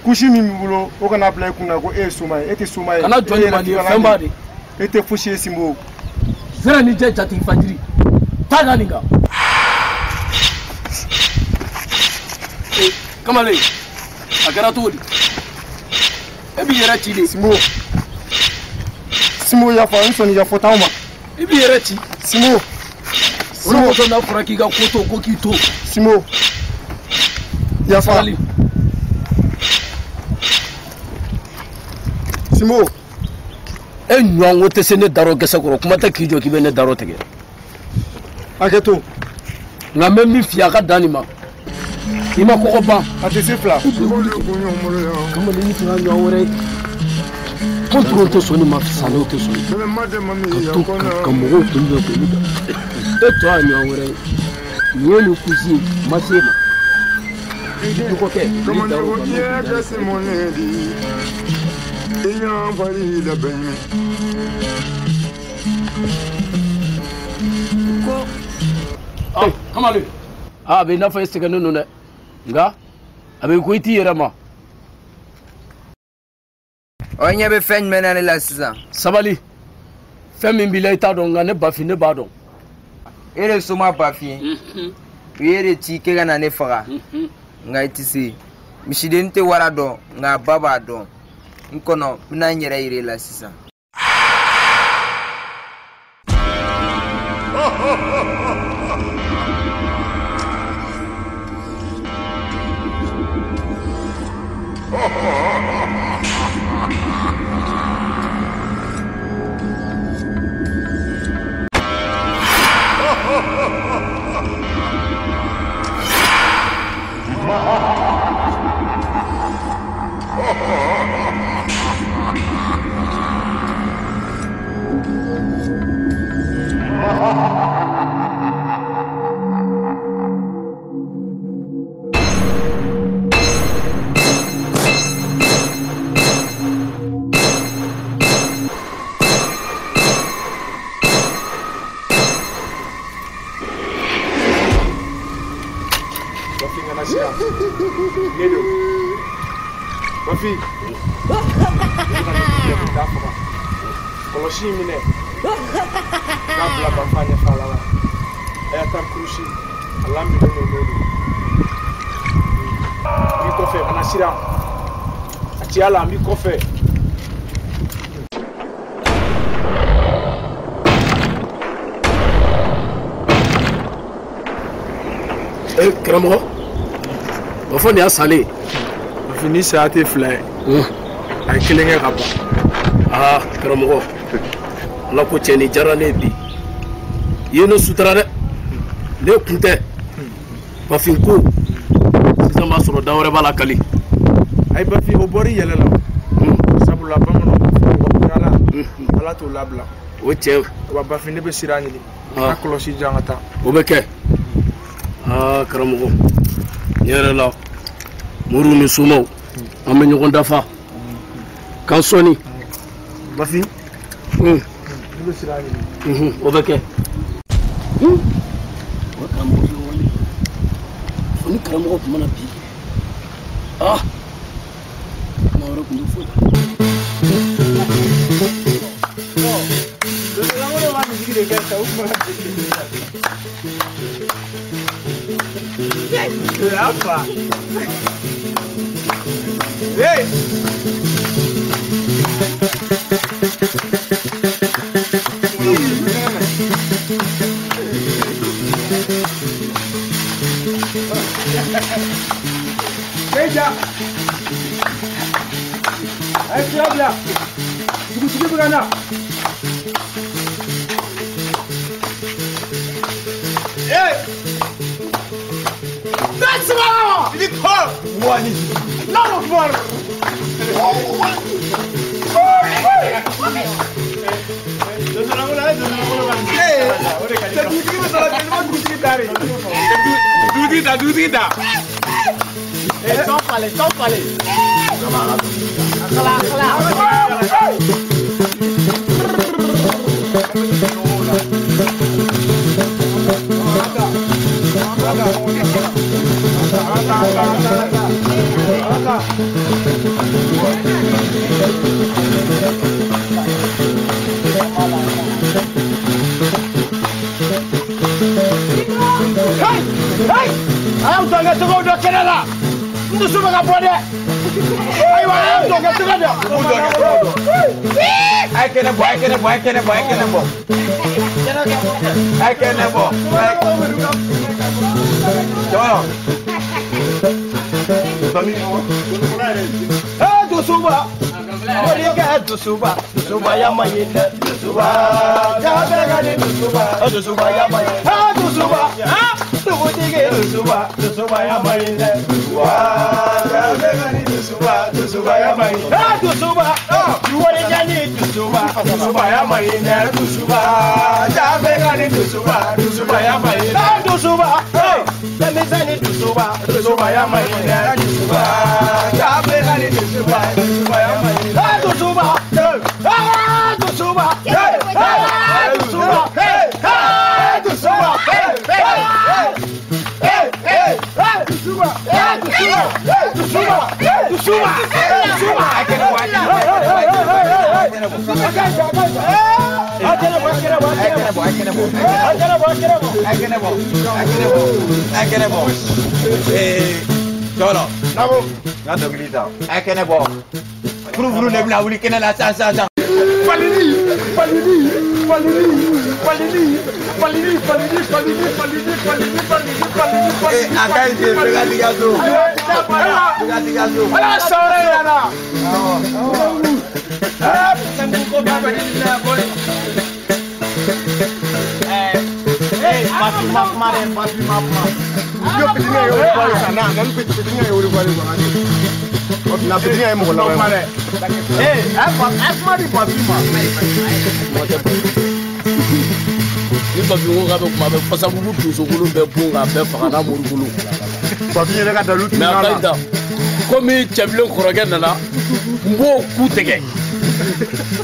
[SPEAKER 16] Kusi min b'i bolo, o kana bila i kunna ko e ye soma ye, e tɛ soma ye.
[SPEAKER 6] Kana jɔ ni mandi ye, fɛn b'a de.
[SPEAKER 16] E tɛ fosi ye Sinbo.
[SPEAKER 6] Zɛrɛ ni jɛ jatigi fajiri. Taa ka nin kan. Kamalen, a kɛra cogo di? E b'i yɛrɛ ci de.
[SPEAKER 16] Sinbo. Sinbo yafa, n sɔnni i ka fɔtaw ma.
[SPEAKER 6] I b'i yɛrɛ ci.
[SPEAKER 16] Sinbo.
[SPEAKER 6] O de kosɔn n'a fɔra k'i ka ko to, ko k'i to.
[SPEAKER 16] Sinbo. Yafa.
[SPEAKER 6] Sabali.
[SPEAKER 16] Sinbo.
[SPEAKER 6] E ɲɔgɔn ko tɛ se ne darɔ gɛsɛ kɔrɔ, kuma tɛ k'i jɔ k'i bɛ ne darɔ tigɛ.
[SPEAKER 16] Hakɛ to.
[SPEAKER 6] Nka n bɛ min f'i ye a ka dan nin ma. I ma kɔgɔ ban.
[SPEAKER 16] A tɛ se fila.
[SPEAKER 6] Kamalen ni tun ka ɲɔgɔn wɛrɛ ye. Kɔntɔrɔn tɛ sɔn nin ma, sanniw tɛ sɔn. Ka to ka mɔgɔw kunbɛn k'olu da. E tɔ y'a ɲɔgɔn wɛrɛ ye. Nin ye nin kusi ye, ma se e ma. I dɔgɔkɛ, n'i dar'o kan, n'o ko. Kamalen. A bɛ i n'a fɔ e sɛgɛnnen don dɛ, nka a bɛ ko i t'i yɛrɛ ma.
[SPEAKER 17] Ɔ ɲɛ bɛ fɛn jumɛn na ne la sisan?
[SPEAKER 6] Sabali, fɛn min b'i la i t'a dɔn, nka ne Bafin ne b'a dɔn.
[SPEAKER 17] E de soma Bafin, u ye de ci k'e ka na ne faga, nka i tɛ se. Misiden tɛ wara dɔn, nka a ba b'a dɔn. N kɔnɔ, n bɛna n yɛrɛ yira e la sisan.
[SPEAKER 10] Bafin, kɔlɔsi in minɛ k'a bila Bafa ɲɛfala la. A y'a taa kurusi a laminen don n'o don. N b'i kɔfɛ, kana siran. A ciya la, n b'i kɔfɛ.
[SPEAKER 6] Karamɔgɔ, o fɔ nin y'a salen ye.
[SPEAKER 10] Bafin, ni saya tɛ fila ye, a ye kelen kɛ ka ban.
[SPEAKER 6] Aa karamɔgɔ, Ala ko tiɲɛ, nin diyara ne ye bi. I ye ne sutura dɛ, ne kun tɛ. Bafin ko sisan b'a sɔrɔ da wɛrɛ b'a la kali.
[SPEAKER 10] Ayi Bafin, o bɔr'i yɛlɛ la. Sabula bamananw b'a fɔ mɔgɔ bonya la, Ala t'o labila.
[SPEAKER 6] O tiɲɛ.
[SPEAKER 10] Wa Bafin, ne bɛ sira ɲini. Ka kɔlɔsi jan ka taa.
[SPEAKER 6] O bɛ kɛ. Aa karamɔgɔ, ne yɛrɛ la, moriw ni somaw, an bɛ ɲɔgɔn dafa. K'an sɔnni.
[SPEAKER 10] Bafin, ne bɛ sira ɲini.
[SPEAKER 6] O bɛ kɛ. O karamɔgɔ bɛ wale. Fo ni karamɔgɔ tun mana bi. Aa, kuma wɛrɛ tun tɛ foyi la.
[SPEAKER 10] Hey! Keja! Ayi sira bila! Dugutigi bɛ ka na! Hey! That's all! Wani! Allahu Akbar!
[SPEAKER 8] Sans parler.
[SPEAKER 10] Hey! Hey! Aw dɔnkɛ tɔgɔw dɔ kɛnɛ la. N dusu bɛ ka bɔ dɛ. Ayiwa, aw dɔnkɛ tɔgɔ dɔ.
[SPEAKER 11] A ye kɛnɛ bɔ, a ye kɛnɛ bɔ, a ye kɛnɛ bɔ, a ye kɛnɛ bɔ. A ye kɛnɛ bɔ. Jɔn.
[SPEAKER 10] Eh, dusuba. Morikɛ dusuba. Dusuba ya ma ɲi dɛ. Dusuba. Ja bɛɛ ka di dusuba. Dusuba ya ma ɲi. Eh, dusuba. Dugutigi dusuba, dusuba ya man ɲi dɛ. Dusuba, Jafeka ni dusuba, dusuba ya man ɲi. Dusuba, warijɛ ni dusuba, dusuba ya man ɲi dɛ. Dusuba, Jafeka ni dusuba, dusuba ya man ɲi dɛ. Dusuba, denmisɛnnin dusuba, dusuba ya man ɲi dɛ. Dusuba, Jafeka ni dusuba, dusuba ya man ɲi dɛ. Dusuba, dusuba, dusuba, dusuba, dusuba, dusuba, dusuba, dusuba.
[SPEAKER 9] Cɛwɔlɔ. Naamu. N ka dɔnkili ta. A ye kɛnɛ bɔ. Furufuru de bɛna wuli kɛnɛ la sisan sisan sisan.
[SPEAKER 10] Falili, falili, falili, falili, falili, falili, falili, falili, falili, falili, falili, falili.
[SPEAKER 9] A ka ɲi ten, bɛɛ ka t'i ka so. Bɛɛ ka t'i ka so.
[SPEAKER 10] Ala sɔrɔ yɛrɛ la.
[SPEAKER 16] Yo petit ye wele bɔli sa na na petit ye wele bɔli sa na petit ye mɔgɔ laban ye.
[SPEAKER 10] Ee a kuma di Bafi ma.
[SPEAKER 6] Ni Bafi ko k'a bɛ kuma a bɛ fasabugu donsokolo bɛɛ bon k'a bɛɛ faga n'a moribolo.
[SPEAKER 16] Bafi yɛrɛ ka dalu
[SPEAKER 6] tun b'a la. Mais a ka ɲi ta komi cɛbilen kɔrɔkɛ nana n b'o ku tigɛ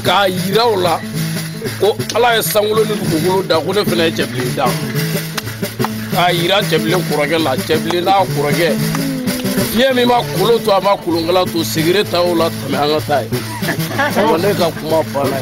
[SPEAKER 6] k'a yira o la ko Ala ye sankolo ni dugukolo da ko ne fana ye cɛbilen da. K'a yira cɛbilen kɔrɔkɛ la, cɛbilen n'a kɔrɔkɛ fiɲɛ min ma kolon to a ma kolonkala to segere ta o la tɛmɛ an ka taa ye. Ne ka kuma banna.